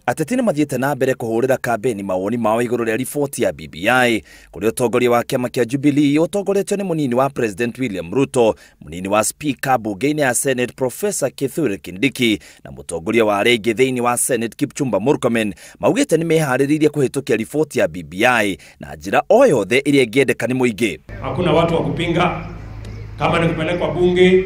Ateti nĩ mathiĩte na mbere kũhũrĩra kambeni mawoni mao igũrũ rĩa riboti ya BBI kũrĩ ũtongoria wa kĩama kĩa Jubilee ũtongoretio nĩ mũnini wa President William Ruto, mũnini wa Speaker bunge-inĩ ya Senate Professor Kithure Kindiki na mũtongoria wa arĩa aingĩ thĩinĩ wa Senate Kipchumba Murkomen maugĩte nĩ meharĩrĩirie kũhĩtũkia riboti ya BBI na njĩra o yothe ĩrĩa ĩngĩendeka nĩ mũingĩ. Hakuna watu wa kupinga, kama ni kupelekwa bunge,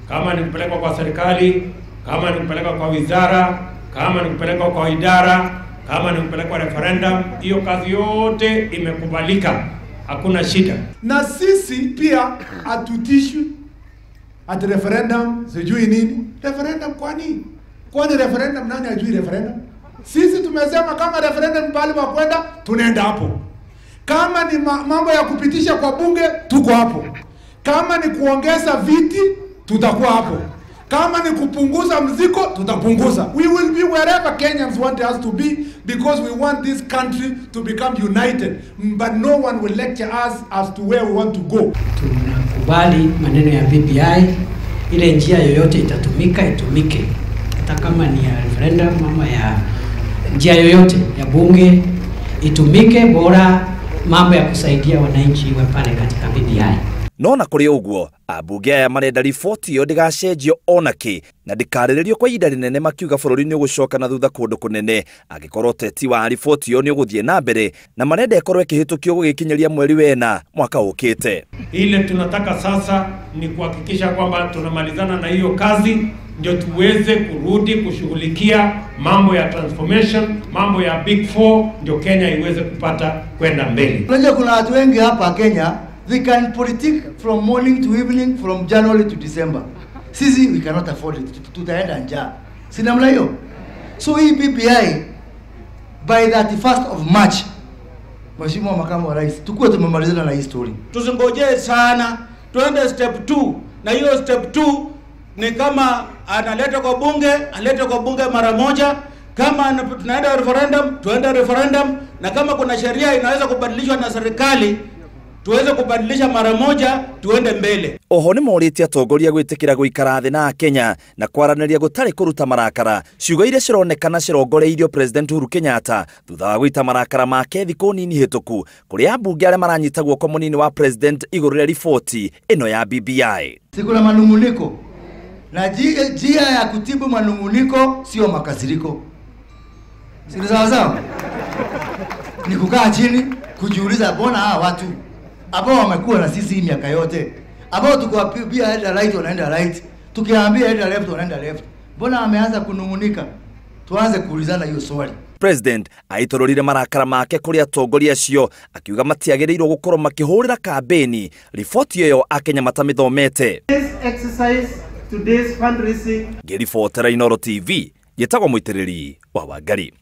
kama ni kupelekwa kwa serikali, kama ni kupelekwa kwa wizara, kama ni kupelekwa kwa idara, kama ni kupelekwa referendum, hiyo kazi yote imekubalika, hakuna shida. Na sisi pia hatutishwi at referendum, sijui nini. Referendum kwa nini? Kwani referendum nani ajui referendum? Sisi tumesema kama referendum pale pa kwenda, tunaenda hapo. Kama ni mambo ya kupitisha kwa bunge, tuko hapo. Kama ni kuongeza viti, tutakuwa hapo. Kama ni kupunguza mzigo, tutapunguza. We will be wherever Kenyans want us to be because we want this country to become united. But no one will lecture us as to where we want to go. Tunakubali maneno ya BBI, ile njia yoyote itatumika, itumike. Hata kama ni ya referendum ama ya njia yoyote ya bunge, itumike, bora mambo ya kusaidia wananchi iwe pale katika BBI. No na kũrĩ ũguo ambunge aya marenda riboti ĩyo ndĩgacenjio onakĩ na ndĩkarĩrĩrio kwa ihinda rĩnene, makiuga bũrũri nĩ ũgũcoka na thutha kũndũ kũnene angĩkorwo ũteti wa riboti ĩyo nĩ ũgũthiĩ na mbere, na marenda ĩkorwo ĩkĩhĩtũkio gũgĩkinyĩria mweri wena mwaka ũkĩte. Ile tunataka sasa ni kuhakikisha kwamba tunamalizana na hiyo kazi ndio tuweze kurudi kushughulikia mambo ya transformation, mambo ya Big Four, ndio Kenya iweze kupata kwenda mbele. Unajua kuna watu wengi hapa Kenya, they can politic from morning to evening, from January to December. Sisi, we cannot afford it. Tutaenda njaa. Si namna hiyo? So hii BBI, by 31st of March, Mheshimiwa Makamu wa Rais, tukuwe tumemalizana na hii story. Tusingojee sana, tuende step 2. Na hiyo step 2 ni kama analeta kwa bunge, alete kwa bunge mara moja. Kama tunaenda referendum, tuende referendum. Na kama kuna sheria inaweza kubadilishwa na serikali, tuweze kubadilisha mara moja, tuende mbele. Oho nĩ morĩtie atongoria gwĩtĩkĩra gũikara thĩ na Kenya na kwaranĩria gũtarĩ kũruta marakara, ciugo iria cironekana cirongoreirio President Uhuru Kenyatta thutha wa gũita marakara make thikũ nini hĩtũku kũrĩ ambunge arĩa maranyita guoko mũnini wa President igũrũ rĩa riboti ĩno ya BBI. Si kuna manunguniko, na njia ya kutibu manunguniko sio makasiriko. Si sawa sawa? Ni kukaa chini kujiuliza, mbona hawa watu ambao wamekuwa na sisi miaka yote, ambao tukiwaambia enda right wanaenda right, tukiwaambia enda left wanaenda left, mbona wameanza kunungunika? Tuanze kuulizana hiyo swali. President aitororire marakara make kũrĩ atongoria acio akiuga matiagĩrĩirwo gũkorwo makĩhũrĩra kambeni riboti ĩyo Akenya matamĩthomete. This exercise, today's fundraising. Ngĩribotera Inooro TV, njĩtagwo Mũitĩrĩri wa Wangari.